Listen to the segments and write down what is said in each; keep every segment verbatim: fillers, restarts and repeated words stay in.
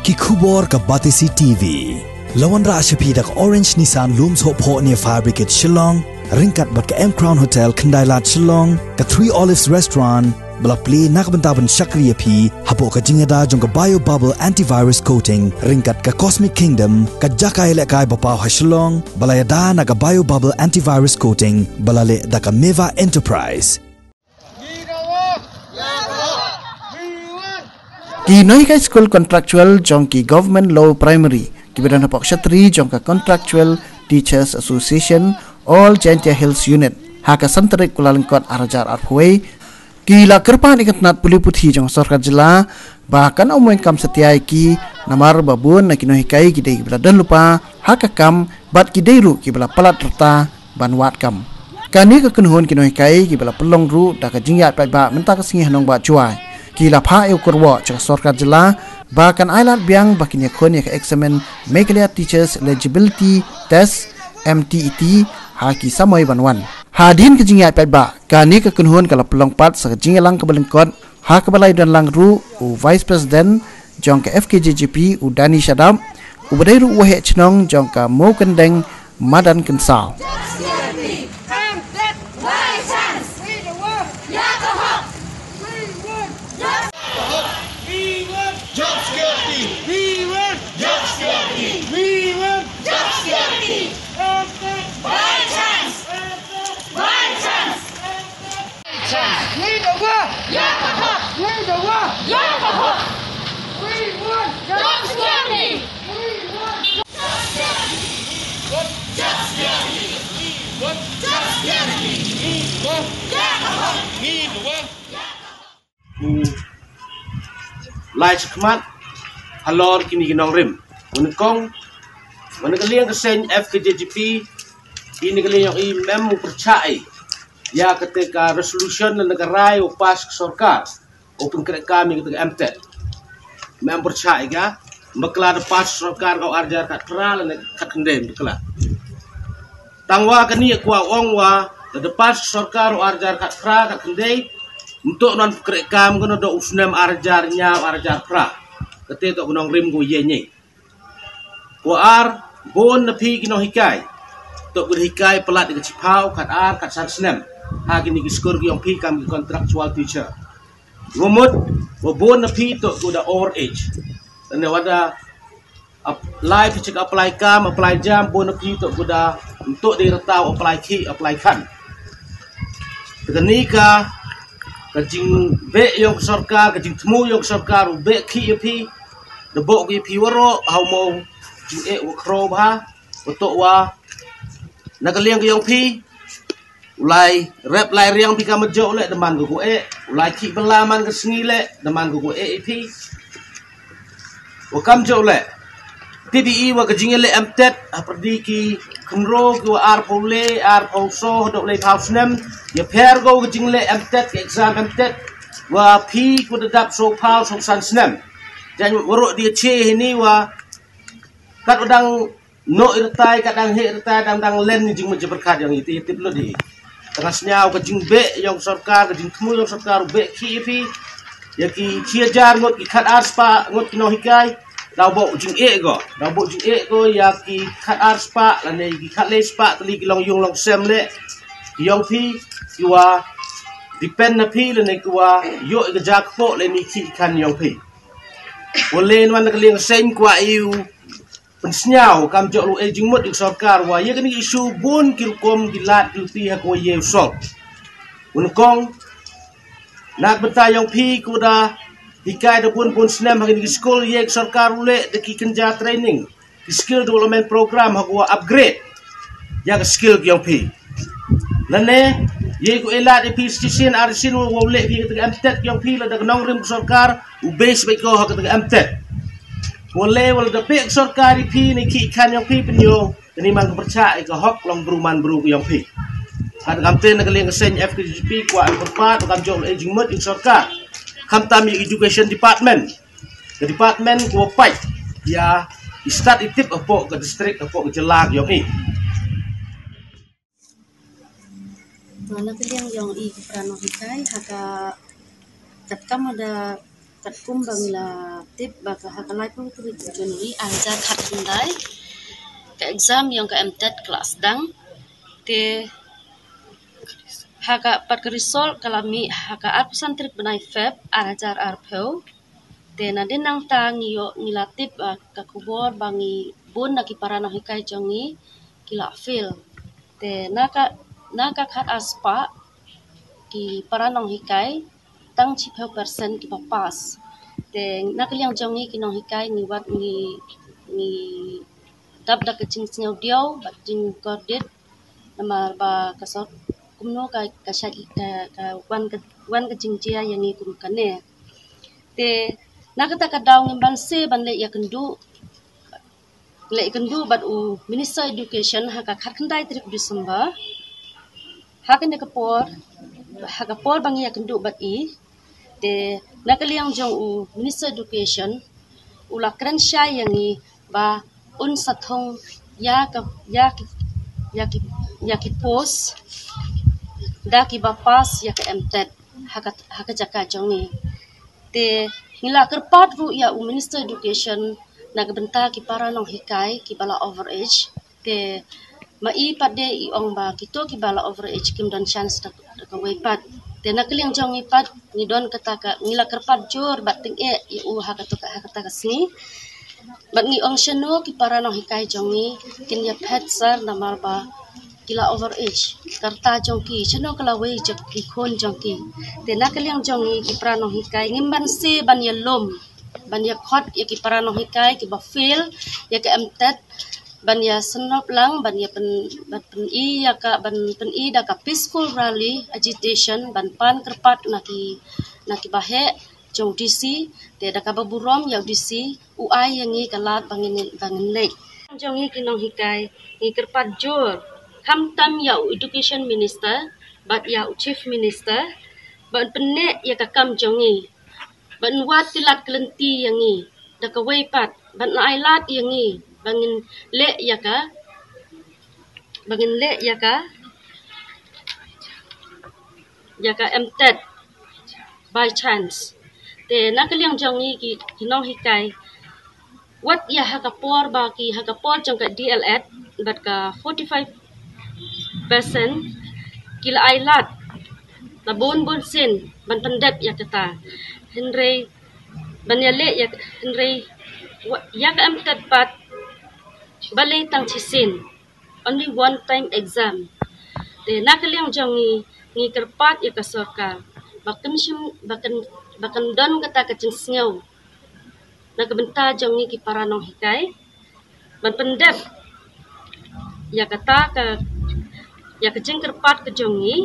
Ki khubor ka Batesi T V. La wanrah sha phi da ka Orange Nissan Lum Sohphoh near Fire Brigade Shillong, ryngkat bad ka M Crown Hotel Khyndai Lad Shillong, ka Three Olives Restaurant, ba la plie na ka bynta ban shakri ïa phi hapoh ka jingïada jong ka Bio Bubble Antivirus Coating ryngkat ka Cosmic Kingdom, ka jaka ïalehkai ba paw ha Shillong, ba la ïada na ka Bio Bubble Antivirus Coating, ba la leh da ka Meva Enterprise. Ki nonghikai skul contractual jong ki Government Lower Primary kiba don hapoh shatri jong ka Contractual Teachers Association All Jaintia Hills Unit ha ka san tarik Kyllalyngkot ar hajar arphew wei, ki la kyrpad ïa ka tnat pule puthi jong ka sorkar jylla ba kan ym weng kam satia ïa ki, namar ba bun na ki nonghikai ki dei kiba la don lypa ha ka kam bad ki dei ruh kiba la palat rta ban wad kam. Kane ka kynhun ki nonghikai kiba la pynlong ruh da ka jingïaid paidbah mynta ka sngi ha Nongbah Jowai, ki la phah ïa u kyrwoh sha ka sorkar jylla ba kan ailad biang ba kin ïakhun ïa ka eksamin Meghalaya Teachers Eligibility Test, M T E T, ha ki samoi ban wan. Hadien ka jingïaid paidbah, kane ka kynhun ka la pynlong pat sa ka jingïalang kaba lyngkot, ha kaba la ïadonlang ruh u Vice President jong ka F K J G P, u Dani Shadap, uba dei ruh u waheh shnong jong ka Mowkyndeng Madan Kynsaw. Job security. By chance. We the work. Yeah, the hawk. We want. Job security. We want. Job security. We want. Job security. By chance. By chance. We the work. Yeah, the hawk. We the work. Yeah, the hawk. We want. Job security. We want. U lai shakhmat halor kine ki nongrim. U nyngkong, u na ka liang ka seng F K J G P, kine ka liang ïa i mem u pyrchah ïa kata ka resolution na ka rai u pass ka sorkar u pynkhreh kam ïa kata ka M TET. Mem pyrchah ïa ka, bakla da pass sorkar ka u arjar khatphra lane khatkhyndai bakla. Tangwa kane ka kwah ong wa da pass sorkar u arjar khatphra khatkhyndai, mynta u nang pynkhreh kam ka na da u snem arjar hynñiew arjar phra. Kata to ka nongrim ko ïa ngi. Ko ar, bun na phi ki nonghikai, to ko hikai palat ïa ka shiphew, khatar, khatsan snem ha kine ki skul ki ong phi kam ki contractual teacher. Wa mut wa bun na phi to ko da over age. Tane wa da ap-, lai phi check apply kam, apply jam, bun na phi to ko da mynta dei rta u apply khih, apply khan. Te kane ka, ka jingbeh ïong sorkar, ka jingthmu ïong sorkar u beh khih ïa phi, da bok ïa phi waroh ha u mo jingeh wa khro bha, wa to wa na ka liang ka ïong phi. U lai rep lai riang phi kam jok leh da man ka ko eh. U lai khih bala man ka sngi leh da man ka ko eh ïa phi. Wa kam jok leh. Tip ïa i wa ka jingïaleh M TET ha pyrdi ki khynro ki wa arphew le, arphew so, haduh le phew snem. Ïa pher ko ka jingleh M TET, ka exam M TET. Wa phi ko da dap so phew, so san snem. Jan waroh di che hini wa kat wa dang noh ïa rta, kat dang heh ïa rta, dang, dang len ni jingmut jingpyrkhat ïong i, te tip lut i. Tang sniaw ka jingbeh ïong sorkar, ka jingthmu ïong sorkar u beh khih ïa phi. Ïa ki shi hajar ngut, ki khatar spah ngut ki nonghikai, daw bok jingeh ko, daw bok jingeh ko ïa ki khatar spah lane ki khatlei spah tylli ki long ïung long sem leh. Ki ïong phi ki wa depend na phi lane ki wa ïoh ïa ka ja kpoh lane ki khan ïong phi. Wa le wan na ka liang seng kwah ïa u pynsniaw kam jok lu eh jingmut ïa ka sorkar wa ïa kane ka issue bun ki rukom ki lad ki luti ha ko ïa u solve. U nyngkong, na ka bynta ïong phi ko da hikai da bun bun snem ha kane ka skul, ïa ka sorkar u leh da ki kynja training, ki skill development program ha ko wa upgrade ïa ka skill ki ïong phi. Lane ïa ko i lad ïa phi shisien ar shisien wa u leh phi kata ka M TET ïong phi, lada ka nongrim ka sorkar u base bad ko ha kata ka M TET. Wa le wa lada beh ka sorkar ïa phi ne khih khan ïong phi, pynïoh kane man ka pyrchah ïa ka hok long bru man bru ka ïong phi. Kat kam te na ka liang ka seng F K J G P kwah kyrpad kam jok le jingmut ïa ka sorkar, khamtam ïa ka education department, ka department ko wa pait ïa i stad i tip hapoh ka district, hapoh ka jylla ka ïong i. To na ka liang ïong i ki para nonghikai ha ka, katkam da Katkum ba ngi la tip ba ka ha ka laiphew tarik January ar hajar khatkhyndai, ka exam jong ka M TET ka la sdang. Te ha ka pat ka result ka la mih ha ka arphew san tarik bnai Feb ar hajar arphew. Te nadien nangta ngi ïoh ngi la tip, ah, ka khubor ba ngi bun na ki para nonghikai jong ngi ki la fail. Te na ka, na ka khat ar spah ki para nonghikai tang shiphew percent kiba pass. Te na ka liang jong ngi ki nonghikai ngi wad ngi, ngi dap da ka jingsngewdiaw bad jingkordit namar ba ka sor kumno ka, ka shait ka, ka wan ka, wan ka jingjia ïa ngi kum kane. Te na kata ka daw ngim banse ban leh ïakynduh, leh ïakynduh bad u Minister Education ha ka khatkhyndai tarik December. Ha kane ka por, ha ka por ba ngi ïakynduh bad i, te na ka liang jong u Minister Education u la kren shai ïa ngi ba un sa thung ïa ka, ïa ki, ïa ki, ïa ki post da kiba pass ïa ka M TET ha ka, ha ka jaka jong ngi. Te ngi la kyrpad ruh ïa u Minister Education na ka bynta ki para nonghikai kiba la overage. Te ma i pat de i ong ba kito kiba la overage kim don chance da, da kawei pat. Te na ka liang jong ngi pat ngi don kata ka, ngi la kyrpad jur bad tyngeh ïa u ha kata ka, ha kata ka sngi. Bad ngi ong shano ki para nonghikai jong ngi kin ïaphet sar namar ba ki la overage. Ka rta jong ki, shano ka lawei jong ki khun jong ki. Te na ka liang jong ngi ki para nonghikai ngim banse ban ïalum, ban ïakhot ïa ki para nonghikai kiba fail ïa ka M TET, ban ïasnoh lang, ban ïa pyn, ban pyni ïa ka, ban pyni da ka peaceful rally agitation, ban pan kyrpad na ki, na kiba heh jong DC. Te da kaba burom ïa u DC u ai ïa ngi ka lad ba ngin, ba ngin leit. Jong ngi ki nonghikai ngi kyrpad jur, khamtam ïa u Education Minister bad ïa u Chief Minister ban pynneh ïa ka kam jong ngi, ban wad tylli ki lynti ïa ngi da kawei pat, ban ai lad ïa ngi ba ngin leh ïa ka, ba ngin leh ïa ka, ïa ka M TET by chance. Te na ka liang jong ngi ki, ki nonghikai, wat ïa ha ka por ba ki, ha ka por jong ka D El Ed bad ka forty-five percent ki la ai lad la bun bun sien ban pyndep ïa kata. Hynrei ban ïaleh ïa, hynrei wa, ïa ka M TET pat balei tang shisien, only one time exam. Te na ka liang jong ngi ngi kyrpad ïa ka sorkar ba kan shim, ba kan, ba kan don kata ka jingsngew na ka bynta jong ngi ki para nonghikai ban pyndep ïa kata ka, ïa ka jingkyrpad ka jong ngi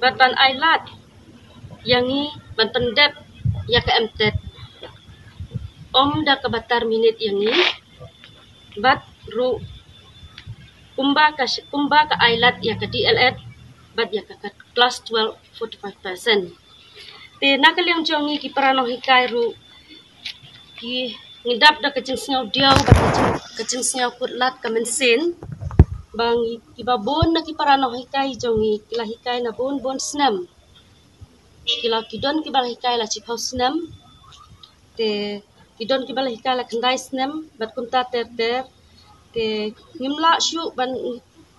bad ban ai lad ïa ngi ban pyndep ïa ka M TET. Ym da kaba tar minit ïa ngi bad ruh kumba ka, kumba ka ai lad ïa ka D El Ed bad ïa ka, ka class twelve forty-five percent. Te na ka liang jong ngi ki para nonghikai ruh ki ngi dap da ka jingsngewdiaw bad ka jing, ka jingsngewkhuslai ka mynsiem ba ngi kiba bun na ki para nonghikai jong ngi ki la hikai na bun bun snem. Ki la, ki don kiba la hikai la shiphew snem. Te ki don kiba la hikai la khyndai snem bad kumta ter ter. Te ngim lah shuh ban,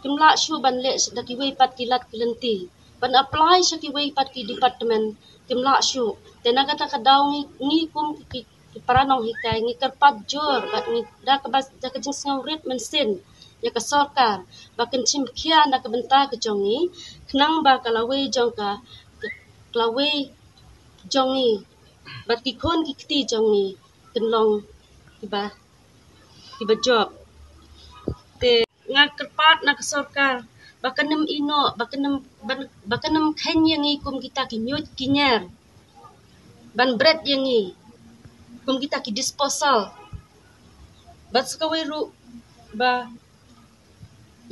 kim lah shuh ban leh da kiwei pat ki lad ki lynti ban apply sha kiwei pat ki department, kim lah shuh. Te na kata ka daw ngi, ngi kum ki, ki para nonghikai ngi kyrpad jur bad ngi da kaba, da ka jingsngewrit mynsiem ïa ka sorkar ba kan shim khia na ka bynta ka jong ngi khnang ba ka lawei jong ka, ka lawei jong ngi bad ki khun ki kti jong ngi kin long kiba, kiba jop. Te nga kyrpad na ka sorkar ba kan ym ïehnoh, ba kan ym, ba, ba kan ym kheiñ ïa ngi kum kita ki ñiuh ki ñiar ban bret ïa ngi kum kita ki disposal. Bad sa kawei ruh ba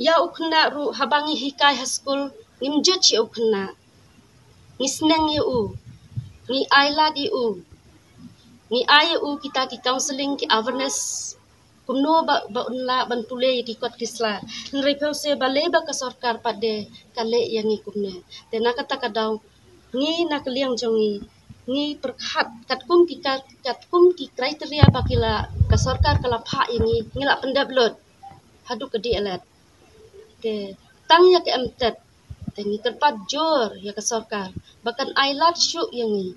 ïa u khynnah ruh haba ngi hikai ha skul ngim judge ïa u khynnah. Ngi sneng ïa u, ngi ai lad ïa u, ngi ai ïa u kita ki counselling, ki awareness kumno ba, ba un lah ban pule ïa ki kot ki sla. Hynrei phew se balei ba ka sorkar pat de ka leh ïa ngi kumne. Te na kata ka daw ngi na ka liang jong ngi ngi pyrkhat katkum ki ka-, katkum ki kriteria ba ki la, ka sorkar ka la phah ïa ngi, ngi la pyndep lut haduh ka D L Ed. Te tang ïa ka M.Ted te ngi kyrpad jur ïa ka sorkar ba kan ai lad shuh ïa ngi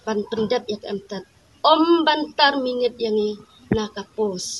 ban pyndep ïa ka M.Ted, ym ban terminate ïa ngi na ka post.